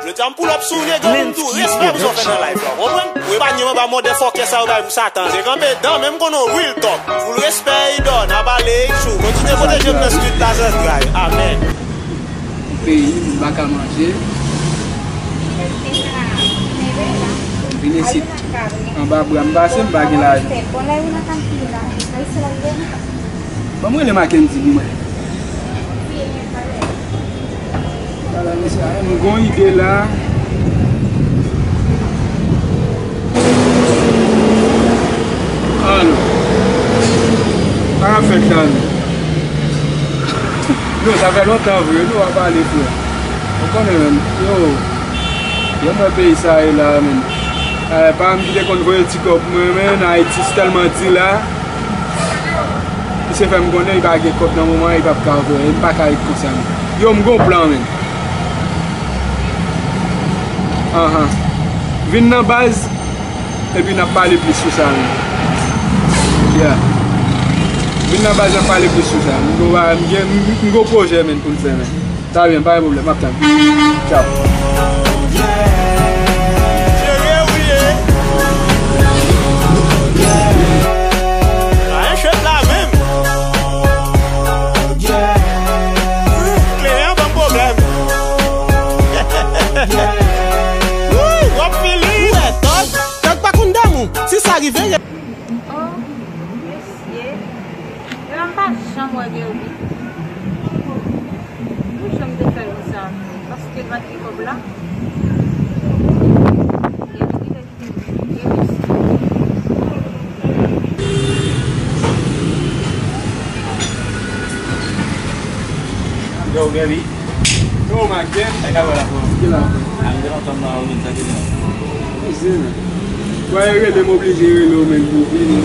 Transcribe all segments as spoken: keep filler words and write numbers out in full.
Yo di a m pull up sou nèg yo pou m di w respè pou sa w fè nan live la, w konprann? Ou epanye m anba mòdèfòkè sa yo bay pou Satan. Se kanpe dan, men m konnen w real talk. Full respè, Idò, n ap ale, Ichou. Kontinye pwoteje m nan street la, zantray. Amèn. Peyi, m pa ka manje. M vin isit. Anba bra m pase, m pa gen lajan. Ban m rele Mackendy pou mwen. Ala, mesye, m gon ide la. Alo. Sa k ap fèt la, menm? Yo, sa fè lontan vre, nou pa pale, frè. Ou konnen, menm. Yo. Yo, mwen peyi sa ye la, menm. Eh, pa m ki te konn voye ti kòb mwen, men Ayiti si tèlman di la. Misye fè m konnen li pa gen kòb nan moman an, li p ap ka voye, m pa ka ret konsa, menm. Yo, m gon plan, menm. Anhan. Vin nan baz, epi n ap pale plis sou sa, menm. Yeah. Vin nan baz, n ap pale plis sou sa. M gon, m gen, m gon pwojè, menm, pou n fè, menm. Sa byen, pa gen pwoblèm, m ap tann. Tchaw. Serye ou ye? Rayen chwèt la menm. Kleyan ban m pwoblèm. Wouy, w ap fili. Ou wè, Tòg, Tòg pa konn damou. Si sa rive, Oh, mesye. Epa m pa janm wè Gerby. Pou jan m te fè l konsa, paske l pa t gen kòb la. Gerby te kite m. Gerby. Yo, Gerby. Yo, Magen. Sa k ap fèt la, frè? Ki la? A, m te lontan m nan Orient, sa ki la? Kouzin. Wè, rele m oblije rele w, menm, pou w vini.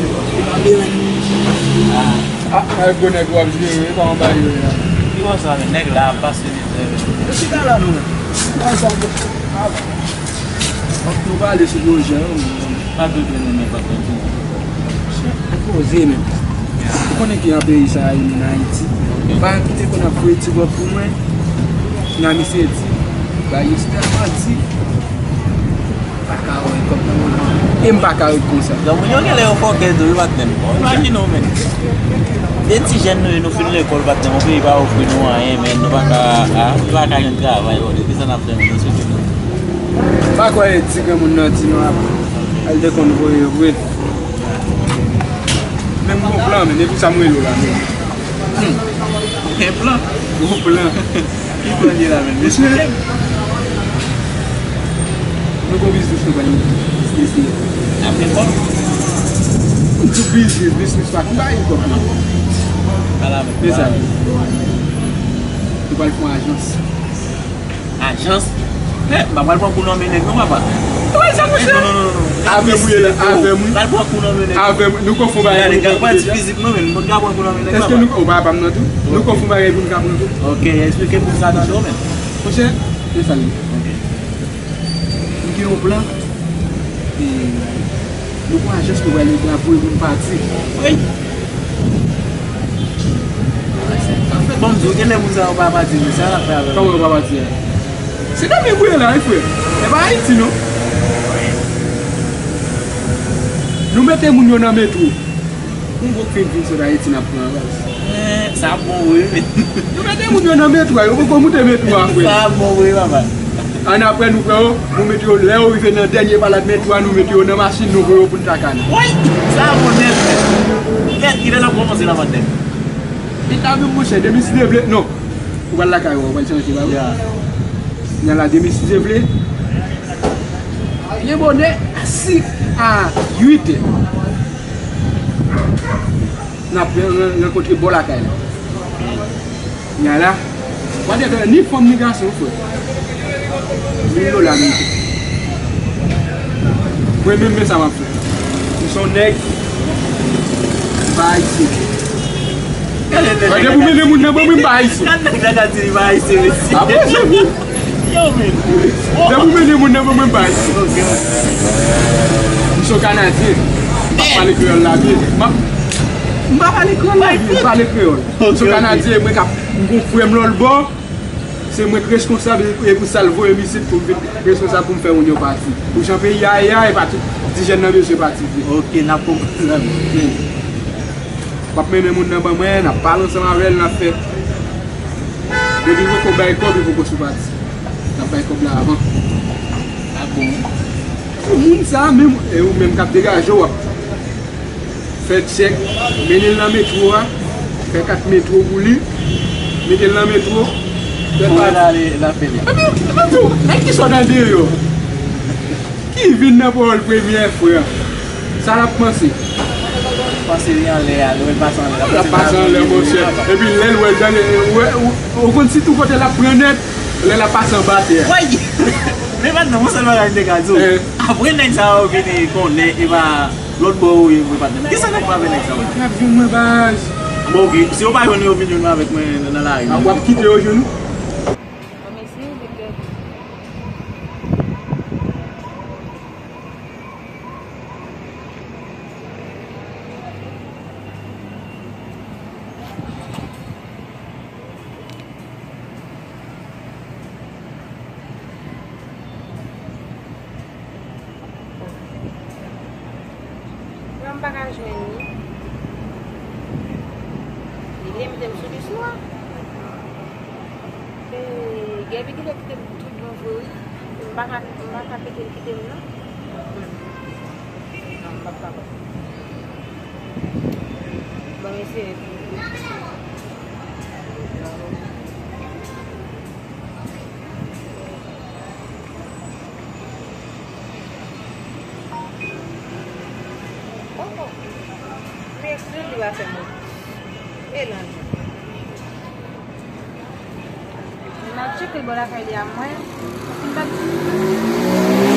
Ah, ah, gwo nèg w ap jere, kòman bagay yo ye la? Ki konsa, men, nèg la ap pase mizè, men. Yo chita la, nou, men. Bagay sa, ah, bon. Fòk nou pale sou pwojè, wi. Pa bezwen nou, men, pa bezwen. Poze, men. Ou konnen ki jan peyi sa a ye, menm, Ayiti. Pa kite konn ap voye ti kòb pou mwen. Nan misye di, bagay yo tèlman di. Pa ka wè kòb nan moman. E m pa ka ret konsa. Granmoun yo genlè yo fòkè tou, wi, patnè m. Imajine w, men. De ti jèn nou ye, nou fin lekòl, patnè m, yon peyi pa ofri nou anyen, men nou pa ka, a, nou pa ka jwenn travay, bon, depi sa n ap fè, men nou sou tout. Pa kwè ti granmoun nan di nou ap, al te konn voye vre. Men m gon plan, men, e pou sa m rele w la, men. Hmm. Gen plan? Gon plan. Ki plan li ye la, men? Mesye, nou gon biznis nou pral eseye. N ap gen kòb? M di w biznis, biznis pa, m pa gen kòb, non. Ala, men. Men sa. Nou pral fè yon ajans. Ajans? Eh, m pa pral pran kou nan men nèg non, papa. Ou wè sa, mesye? Non, non, non, non. Avè m ou ye la, avè m wi. Pral pran kou nan men nèg. Avè m, nou konn fè yon bagay pou nou ka pran ti fizik non, men nou konn ka pran kou nan men nèg, papa. Èske nou, ou pa papa m nan tou? Nou konn fè yon bagay pou nou ka pran tou? Ok, eksplike pou m ka tande w, men. Monchè, se sa l ye. Ok. M gen yon plan. E, nou gon ajans nou pral, nou pral voye moun pati. Wi. Bon, m di w, genlè moun sa yo pa pati, men sa y ap fè avè nou? Kòman yo pa pati a? Se nan men pou yo la, wi, frè. E pa Ayiti, non. Nou mete moun yo nan metwo. Yon gwo k fin vin sot Ayiti n ap pran an baz. Eh, sa ap bon vre, men. Yo mete moun yo nan metwo a, yo poko moute metwo a, frè. Sa ap bon vre, papa. Annapre, nou pran yo, nou mete yo, lè yo rive nan dènye palad metwo a, nou mete yo nan machin, nou voye yo pou n ta ka nan. Woy! Sa ap bon nèt, men. Nèt, kilè n ap kòmanse la, patnè? Li ta menm, monchè, demen si Dye vle, non. Ou pral lakay ou, ou pral chanje, pa vre? Ya. Nan la, demen si Dye vle. Byen bonè, a sis, a uit è. N ap ran-, ran-, rankontre bò lakay la. Kounya la, whatever, ni fanm ni gason, frè. Mil dola ameriken. Mwen menm, men sa m ap fè. M se yon nèg, m pa ayisyen. Wè, depi w mennen moun nan ban mwen, m pa ayisyen. Gad nèg la ka di li pa ayisyen, mesye. A bon, se vre. Yo, men. Depi w mennen moun nan ban mwen, m pa ayisyen. Ok, ok. M se yon Kanadyen. M ap pale kreyòl la byen. M ap, m pa pale kreyòl la byen, m pale kreyòl. M se yon Kanadyen, mwen k ap, m gon frè m lòt bò. Se mwen k reskonsab, e pou sa l voye m isit pou m vin reskonsab pou m fè moun yo pati. Pou jan peyi a ye a, e pa tout ti jèn nan bezwen pati vre. Ok, n ap konprann, zanmi. Men, w ap mennen moun nan ban mwen, n ap pale ansanm avè l, n ap fè. Depi poko bay kòb, li poko sou pati. N ap bay kòb la avan. A bon? Pou moun sa, menm, e ou menm k ap degaje w, w ap fè tchèk, mennen l nan metwo a, fè kat metwo pou li, mete l nan metwo, fè pati. Epi, epi tou, nèg ki sot andeyò, ki vin nan pawòl premyè fwa, sa l ap panse? Panse li anlè a, lè l pase anlè, l ap pase anlè, monchè. Epi lè l wè l, gade, ou, ou, ou konn si tou kote l ap pran nèt, lè l ap pase anba tè a. Woy! Men patnè, yon sèl bagay m te ka di w. Eh. Apre nèg sa yo vini konnen, e pa lòt bò yo ye vre, patnè. Kisa nèg yo avè nèg sa yo? Y ap jwenn mwen, baz. Bon, ok. Si yo pa jwenn ou, yo vin jwenn mwen avèk mwen nan, nan lari. A, w ap kite yo jwenn ou? Bon, mèsi, doktè. Pran m pa ka jwenn li. Li vle mete m sou lis nwa. E, Gaby genlè kite m tout bon vre wi. M pa ka, m pa ka kite l kite m non. Hmm. Non, m p ap kapab. Bon, mesye. Oh, oh. Men eksplike li pa fè mwen. E lan. M ap tcheke l bò lakay li a mwen.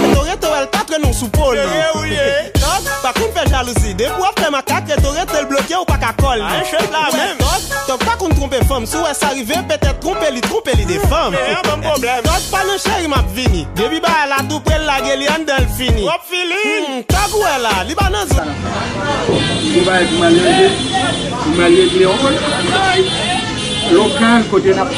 Reto, reto, wè l pa trennen w sou po l. Serye ou ye? Tòg pa konn fè jalouzi. Depi w ap fè makak, reto, rete l bloke, ou pa ka kòl li. Tòg, tòg pa konn twonpe fanm. Si w wè sa rive, petèt twonpe li, twonpe li de fanm. Tòg pa nan cheri, m ap vini. Depi bagay la tou pre, l lage li anndan, l fini. Feeling. Hmm, tòg ou wè la, li pa nan zòn. Gon bagay pou m al regle, pou m al regle yon bagay lokal kote n ap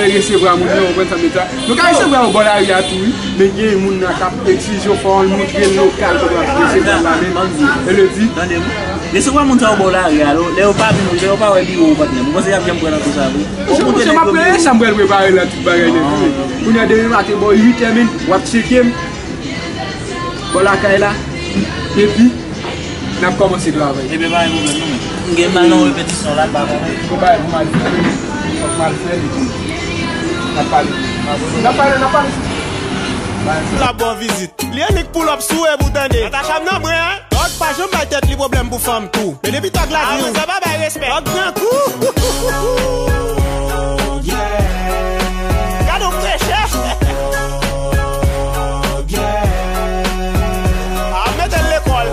resevwa moun yo, w konprann sa m di a. Nou ka resevwa yo bò lari a tou, wi, men gen moun nan k ap egzije w fò w al montre l lokal kote w ap resevwa l la menm. E le di. Tande m. Resevwa moun sa yo bò lari a, lè yo pa vin, lè yo pa wè biwo w, patnè m. Ou panse y ap janm pran nan kou sa vre? Monchè, monchè, m ap prepare sa, m pral prepare la, tout bagay nèt, wi. Kounye a demen maten bò uit è, men, w ap tcheke m. Bò lakay la, epi n ap kòmanse travay. Ebyen, pa gen pwoblèm, non, men. M gen mal nan repetisyon la, m pa konnen. Fò bagay pou m al fè, fòk m al fè l, epi n ap pale. N ap pale, n ap pale. L ap ba w vizit. Li annik pull up sou e pou tande. Natacha m nan mwen, en. Tòg pa janm bay tèt li pwoblèm pou fanm tou. Men depi tòg la di w. Sa pa bay respè. Tòg pran kou. Gade yon frechè. A, mete l lekòl.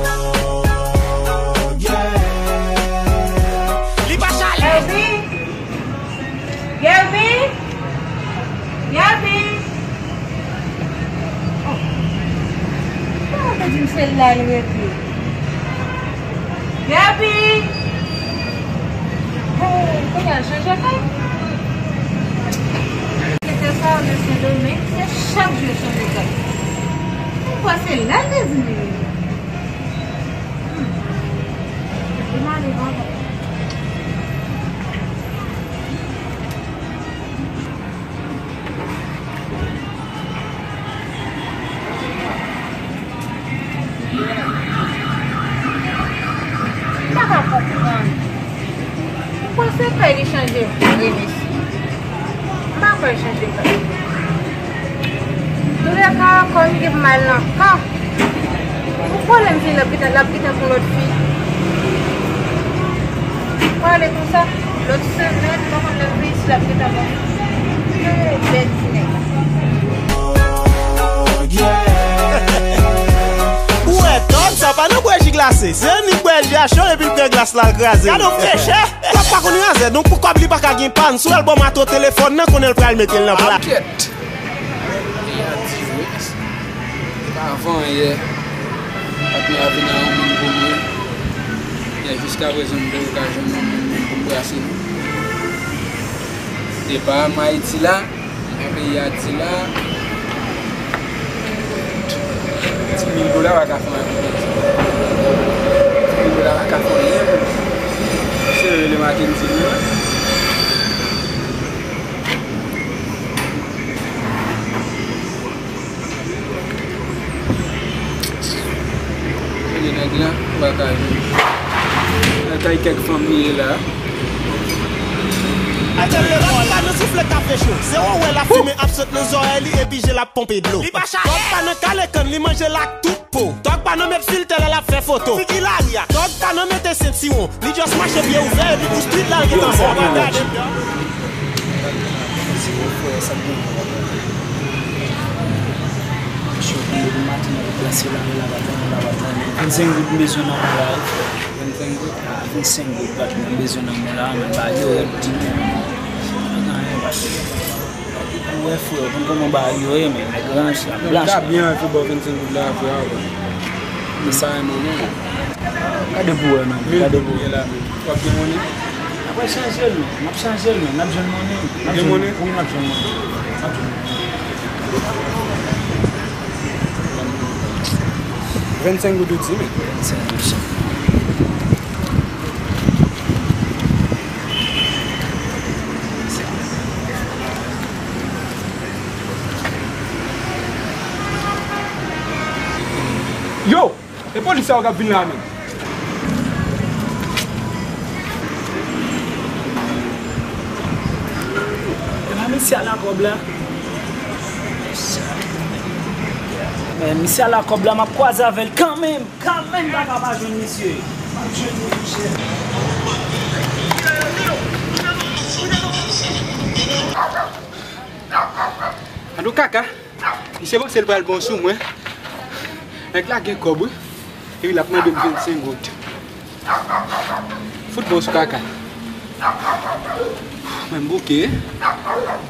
Li pa chale. Gaby! Gaby! Oh. Kòman te di m se la l rete? Gaby! Oh, kounye a l chanje kay? Kite sa, men Sendomeng, se chak jou l chanje kay. Mwen kwè se la l te di m li rete. Hmm. Li male ankò. M pa ka konprann. M panse kay li chanje vre, mesye. M pa kwè l chanje kay. Toulèka, kòm m gen pou m al nan kan. Pou pwoblèm vini, l ap gentan, l ap gentan pou lòt fi. Pale konsa, lòt semèn, m pa konn lè m vin isit, l ap gentan bon. Hey, bèl ti nèg. Ou wè, tòg sa pa nan bwè ji glase. Se annik bwè ji a cho epi l pran glas la, l kraze. Gade yon frechè. Tòg pa konn razè, donk pou kòb li pa ka gen pàn. Si w wè l ba w mato telefòn nan, konnen l pral mete l nan pla. Kèt. Yè a di wi. Epa avan yè, patnè a vin a yon moun pou mwen. Men jiska prezan m poko ka jwenn yon moun pou m brase non. Epa m Ayiti la, Nan peyi a di la, ti mil dola pa ka fè anyen pou pèsòn. Ti mil dola pa ka fè anyen pou misye rele Mackendy li la. Kote nèg la? M pa ka jwenn. Nan kay kèk fanm li ye la. Atè lè pa nan souflèt kafe cho. Zewo wè l ap fimen ap sot nan zòrèy li epi je l ap ponpe dlo. Li pa chaje. Tòg pa nan kale kann, li manje l ak tout po. Tòg pa nan met filtè lè l ap fè foto. Figi lari a. Tòg pa nan mete sentiwon. Li just mache pye ouvè epi pou street la l gentan fè. Gade. Chofe maten nan deplase la, la pa tann, la pa tann. Vennsenk goud m bezwen nan men la wi. Vennsenk goud? Ah, vennsenk goud, patwon, m bezwen nan men la, men bagay yo rèd di men. Pa gen anyen, patwon. Ou wè, frè, ou konn kòman bagay yo ye, men nèg ranch, y ap blanch. Yo ta byen fè ba w vennsenk goud la, frè, a, bro. Men sa renmen non. Gade pou wè, men. Gade pou wè. Mil goud la, men. W ap gen monnen? Apre chanje l, men. N ap chanje l, men. N ap jwenn monnen. N ap jwenn monnen? Wi, n ap jwenn monnen. N ap jwenn monnen. Vennsenk goud ou di, men. Vennsenk goud. Yo! E polis sa yo k ap vin la menm? E pa misye a la kòb la? Men misye a la kòb la, m ap kwaze avè l kanmenm. Kanmenm, m pa ka pa jwenn misye. M ap jwenn li, monchè. Alo, kaka. Misye panse l pral bon sou mwen. Nèg la gen kòb, wi. Epi l ap mande m vennsenk goud. Fout bon sou kaka. Mwen m bouke.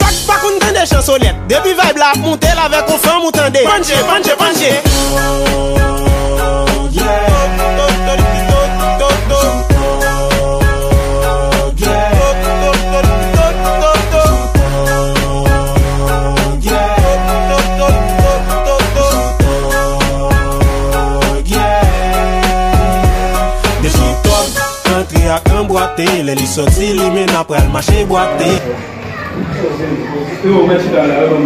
Pak pa konn tande chan sonèt. Depi vibe la ap monte, l avèk yon fanm ou tande. Panje, panje, panje. Depi tòg antre ak anbwate, lè li sòti, li menm ap pral mache bwate. Yo, mèt chita la, yo.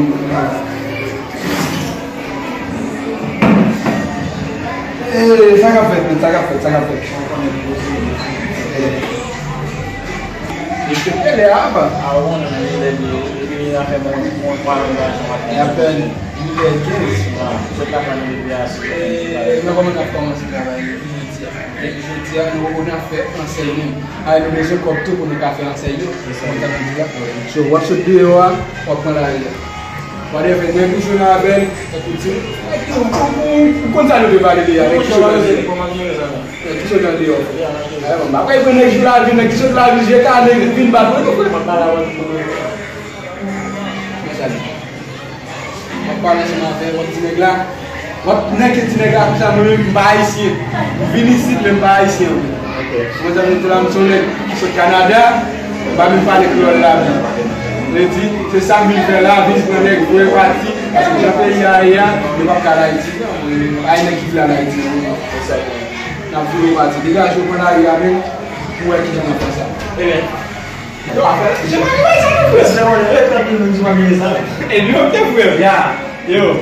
Eh, sa k ap fèt, men, sa k ap fèt, sa k ap fèt. Depi lè a, apa? A, ou konnen, men, lè li, li vin afè mwen, mwen, mwen, mwen, mwen, mwen. E apèn huit è kenz. Nan kòman n ap kòmanse travay, depi jodi a? Depi jodi a, nou, nou ap fè ansèy menm. A, nou bezwen kòb tou pou nou ka fè ansèy yo. Se sa. Konn sa nou di a. So, w ap sot deyò a, w ap pran lari a. Whatever, nèg ou jwenn avè l, tankou di, ou, ou, ou, ou konn sa nou te pale de a, nèg ki sot nan deyò. Nèg ki sot nan deyò. Apre, nèg jou lavi, nèg ki sot lavi, je kale, vin bat mwen, tou frè. Mèt ale. W ap pale ansanm avè l, w ap di nèg la, w ap nèke ti nèg la konsa, mwen menm m pa ayisyen. M vin isit, men m pa ayisyen, wi. Ok. Mwen, sa vle di la, m se yon nèg ki sot Kanada, m pa menm pale kreyòl la byen. Vle di, se sa m vin fè la, vin pran nèg, voye pati, paske jan peyi a ye a, yo p ap ka al Ayiti. Ay, nèg ki vle al Ayiti, non. N ap voye pati. Degaje w pran lari a menm, pou wè kijan n ap fè sa. Ebyen, e nou te frè m. Ya, yo.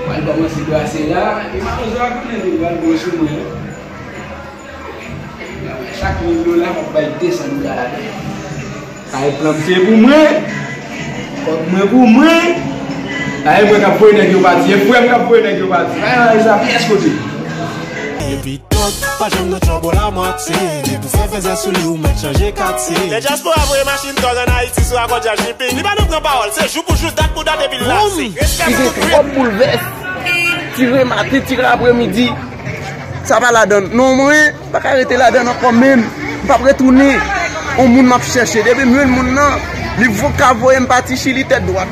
Pral kòmanse brase la, e mawozo a konnen li pral bon sou mwen. Chak mil dola, m ap bay de san dola ladan. Sa e plan m se pou mwen. Kòb mwen pou mwen. Sa e mwen k ap voye nèg yo pati. E frè m k ap voye nèg yo pati. Bagay sa pyès kote. Epi tòg pa janm nan twòbò lamwatye. Depi w fè fèzè sou li, ou mèt chanje katye. Lè dyaspora voye machin tòg ann Ayiti sou akò djaz shipping. Li pa nan pran pawòl, se jou pou jou, dat pou dat epi l lase. Respè pou tout moun. Li gen twòp boulvès. Ti re maten, ti re apremidi. Sa pa ladan. Non, mwen. M pa ka rete ladan ankò menm. M p ap retounen. On moun m ap chèche. Depi m jwenn moun nan, li vo-, ka voye m pati. Chili tèt dwat.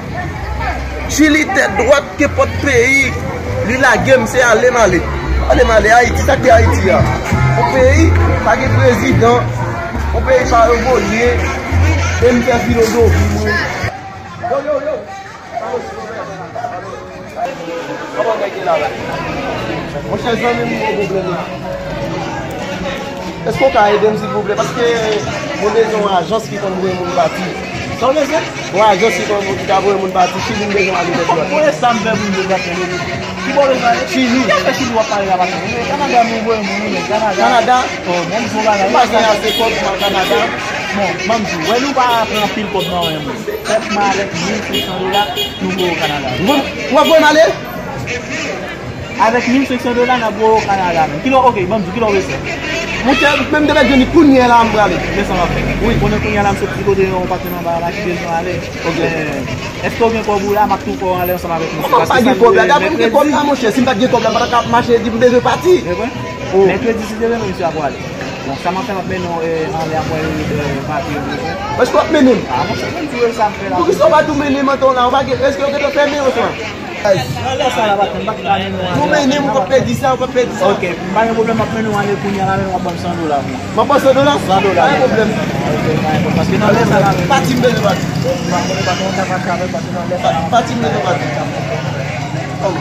Chili tèt dwat, kenpòt peyi. Li lage m, se ale m ale. Ale m ale. Ayiti, sa k te Ayiti a? On peyi, pa gen prezidan. Yon peyi pa evolye, e m fè filozofi mwen. Yo, yo, yo. Kòman nèg ye la, la? Monchè, zanmi m, m gen yon pwoblèm la. Èske w ka ede m, silvouplè? Paske mwen bezwen yon ajans ki konn voye moun pati. Sa w bezwen? Yon ajans ki konn, ki ka voye moun pati. Chili, m bezwen ale tèt mwen. Konn voye sa m fè pou m voye pati. Ki bò w bezwen ale? Chili. Ki afè Chili w ap pale la, pati? Kanada, nou voye moun, nou, Kanada. Kanada? Oh, bon, m di w bagay. M pa gen ase kòb pou m al Kanada. Bon, ban m di w, wè, nou pa pran anpil kòb nan men moun. Senpman avèk mil senk san dola, nou voye w Kanada. Bon, w ap voye m ale? Avèk mil senk san dola, n ap voye w Kanada menm. Kilè, ok, ban m di, kilè w bezwen? Monchè, menm demen jodi kounye a la, m prale. Men sa m ap fè. Wi. Konnen kounye a la, m sot ti kote yon patnè anba la ki bezwen ale. Ok. Eh, èske w gen kòb ou la? M ap tou fè w ale ansanm avèk misye. Kòman m pa gen kòb la? Dapre m gen kòb la, monchè, si m pa t gen kòb la, m pa t ap mache di m bezwen pati. Oh. Mèkredi, si Dye vle, mesye ap prale. Bon, sa m ap fè, m ap mennen w, eh, anlè apre, eh, papye w bezwen. Èske w ap mennen m? Ah, monchè, mwen di w sa m fè la. Poukisa w pa tou mennen m antan w la? Ou pa gen, èske yo gentan fèmen oswa? Nan lè sa la, patnè, m pa t ka mennen w anlè. Nou mennen m, ou p ap pèdi sa, ou p ap pèdi sa. Ok, m pa gen pwoblèm, m ap mennen w ale kounye a la, men w ap ban m san dola pou mwen. M ap ban w san dola? San dola. Pa gen pwoblèm. Ok, pa gen pwoblèm. Paske nan lè sa la, men. Pati m bezwen pati. M pa konnen pa konn sa pase avè l, paske nan lè sa la. Pati m bezwen pati. Oh.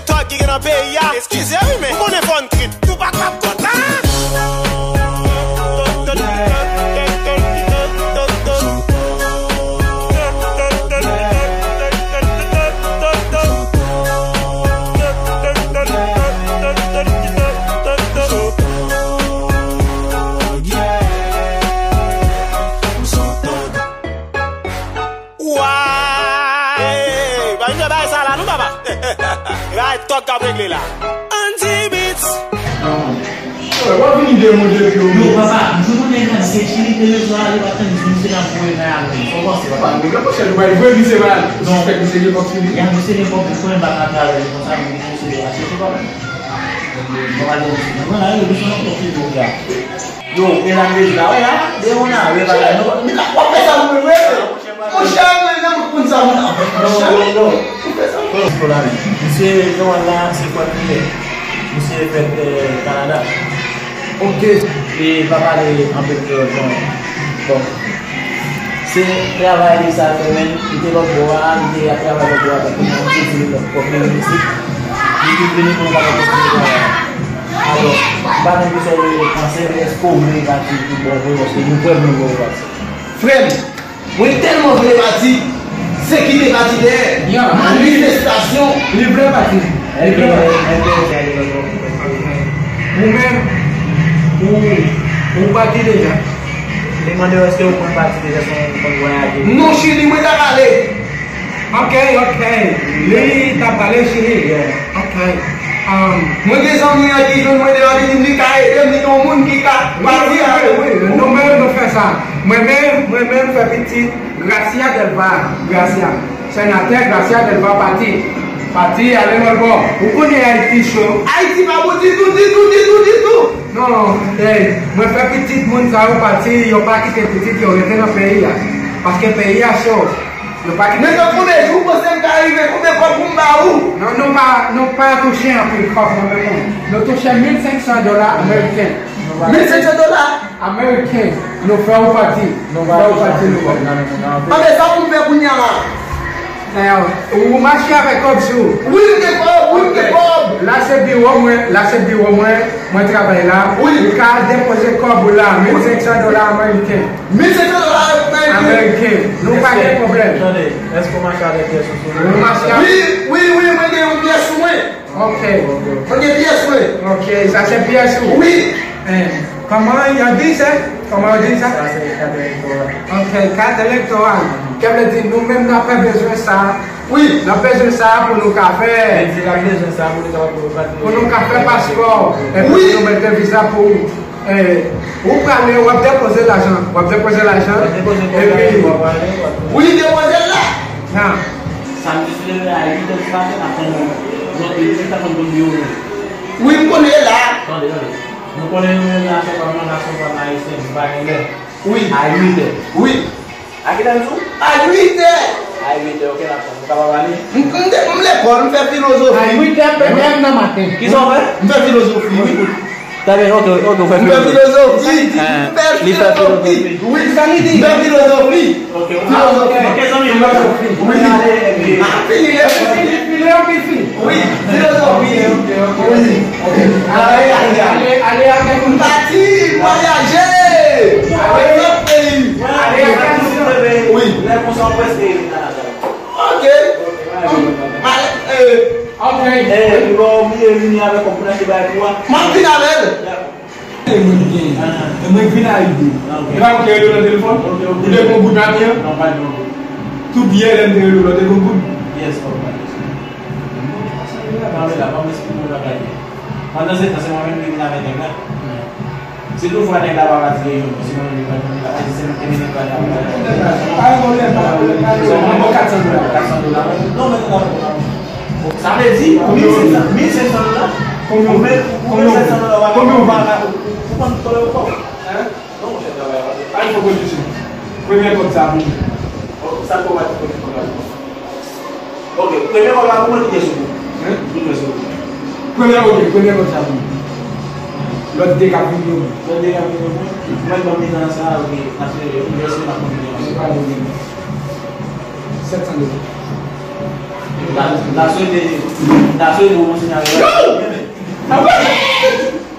Tòg ki gen nan peyi a, eskize wi, men ou konnen fò n trip. Nou pa t ap kontan. Way! Pa vin fè bagay sa la non, papa. E bagay tòg k ap regle la. Andy Beats. Wè, w ap vini demoule pye w. Yo, papa, m di w nèg la, se Chili te bezwen ale, w ap tann di misye n ap voye nan avyon. Sa w panse, papa? Pa gen pwoblèm, monchè, nou bay vre misye mal. Non. Suspèk misye gen kòb sou li. Ya, misye gen kòb, misye konnen m pa ka travay li konsa, men misye te achte tou, papa. Bon, ale, misye. Mwen la, yo, misye nan kòb sou li, papa. Yo, e la m bezwen la, wè la, de yon la, wè bagay, non? Mika, w ap fè sa pou mwen, vre? Monchè, mwen menm, m konn sa, mwen ap fè, monchè. Non, non, non. Ou fè sa? Frè, frè la, men. Misye, Johan la, se frè m li ye. Misye fèt, eh, Kanada. Ok. E pa pale anpil kreyòl, bon. Bon. Se travay li sa fè, men li te lòt bò a, li te ap travay lòt bò a, men kounye a misye di li lòt kòb li vin isit. Li vin vini pou l kapab kontinye travay. Alò, m pa konn kisa w vle panse, men èske w vle pati pou bon vre, paske nou prè pou nou ba w pati. Frè m, mwen tèlman vle pati, se kite pati dèyè. Ya. Manifestasyon. Li vle pati. Li vle pati. Ou menm, ou, ou pati deja. Li mande w èske ou konn pati deja, si w konn vwayaje. Non, Chili, mwen ta prale. Ok, ok. Li ta prale Chili. Yeah. Ok. Um, mwen gen zanmi an ki jwenn mwen deja, li di m li ka ede m, li gen yon moun ki ka pati avè l. Wi, wi, wi. Nou menm, nou fè sa. Mwen menm, mwen menm, fè pitit Gracia Delva. Gracia. Senatè Gracia Delva pati. Pati ale lòt bò. Ou konnen Ayiti cho. Ayiti pa bon ditou, ditou, ditou, ditou. Non, eh, mwen fè pitit moun sa yo pati, yo pa kite pitit yo rete nan peyi a. Paske peyi a cho. Yo pa kite. Men nan konbyen jou w panse m ka rive? Konbyen kòb pou m ba ou? Non, nou pa, nou pa touche anpil kòb nan men moun. Nou touche mil senk san dola ameriken. Mil senk san dola? Ameriken, nou fè w pati. Nou fè w pati, nou. Anben, sa pou m fè kounye a la? Eh, ou mache avèk kòb sou ou? Wi, m gen kòb, wi, m gen kòb. La se biwo mwen, la se biwo mwen, mwen travay la. Wi. Ou ka depoze kòb ou la, mil senk san dola ameriken. Mil senk san dola ameriken. Ameriken. Nou pa gen pwoblèm. Tande, èske w mache avèk pyès ou sou ou? Ou mache avèk. Wi, wi, wi, mwen gen yon pyès sou mwen. Ok. Mwen gen pyès mwen. Ok, sa se pyès ou? Wi. Eh, kòman yo di se? Kòman yo di sa? Sa se kat elektoral. Ok, kat elektoral. Kè vle di nou menm n ap fè bezwen sa. Wi. N ap bezwen sa pou nou ka fè. Li di l ap bezwen sa pou li kapab pou nou pati. Pou nou ka fè paspò. Epi wi, pou nou mete viza pou ou. Eh, ou prale, w ap depoze lajan. W ap depoze lajan. W ap depoze kòb la, epi w ap prale, w ap. Wi, depoze l la. Nan. Samdi, si Bondye vle, a uit è di maten, n ap tann nou. Zòt, nou t ap tann nou. Wi, m konnen la. Tande, tande. Nou konnen nou menm la, se pa manda, se pa ayisyen, nou pa gen lè. Wi. A uit è. Wi. A kilè m di w? A uit è. A uit è, ok, n ap tann. Nou kapab ale? M, m, m lè. M fè filozofi. Ay, wi, tè, tè nan maten. Kisa w fè? M fè filozofi, wi. Tande, ok, ok, ou fè filozofi. M fè filozofi. M fè filozofi. Wi. Sa li di? M fè filozofi. Ok, ok. Filozofi. Ok, zanmi, filozofi. Wi. Ah, fini, lè fini. Fini, fini, fini. Wi, filozofi. Ok, ok, ok. Wi. Ok. Ale, ale, ale. Ale, ale avèk nou. Pati, vwayaje. Ale. Lòt peyi. Ale avèk nou. Wi. Lè konsa, w prèske rive Kanada. Ok. Ma, eh, ok. Eh, ou pa obliye vini avèk yon pou n achte bagay pou a. M ap vin avè l. E mwen ki genyen. E mwen ki vin a ide. E pa ou ki rele nan telefòn? Ou te gon goud maten an? Non, pa t gon goud. Tout yè lè m te rele w la, ou te gon goud? Yes, papa. Mwen la, mwen esplike w bagay. Pandan se tan, se mwen menm ki vin avè nèg la. Si toutfwa nèg la pa pati reyon, si mwen menm ki pral vin la, se mwen ki vin pral la. Pa gen pwoblèm, pa gen pwoblèm. Mwen ba w kat san dola. Kat san dola. Non, men, non, non. Sa vle di, mil senk san, mil senk san dola. Konbyen? Ou mèt, ou mèt sèt san dola, ou pa ka, ou pa ka, ou pa ka, ou pa ka. Hein? Non, monchè, travay la. Al fè pwodiksyon. Premye kòb sa pou mwen. Oh, sa pou mwen, premye kòb la. Ok, premye kòb la pou mwen, kite sou mwen. Hein? Kite sou mwen. Premye, ok, premye kòb sa pou mwen. Lòt de k ap vini yo. Lòt de k ap vini yo. Mwen, ban m mizan sa, ok, paske yon lè se pa konbyen. Se pa konbyen. Sèt san dola. La, la swete, la swete ou kontinye avè. Yo!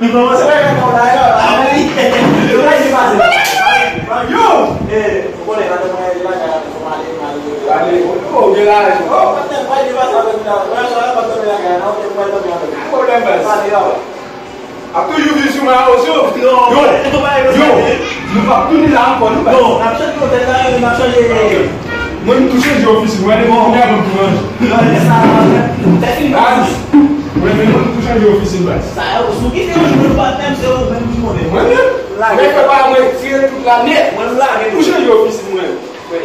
Kòmanse wè kòman la yo la. Yo la ki pase. Yo! Eh, ou konnen pandan mwen ye la kay la, fò m ale, m ale. Ale, ou gen la. Oh, patnè, pa di pase avèk mwen. Mwen sa la pandan mwen la kay la, ok, mwen tanmi avèk. Pa pwoblèm, baz. Pale la. Ap toujou viv sou mwen a osyo. Yo, yo, nou p ap tounen la ankò, nou, baz. Non, n ap chanje otèl la, n ap chanje. Mwen, m tou chanje ofisin mwen, depi kounye a, mwen tou ranje. Baz, mwen menm, mwen tou chanje ofisin, baz. Sa yo, sou ki te yon jou, patnè m, se ou menm ki konnen. Mwen menm? Lage. Mwen fè pa mwen tire tout la nèt. Mwen lage. Tou chanje ofisin mwen. Wi.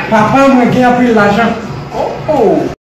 Papa mwen gen anpil lajan. Oh, oh.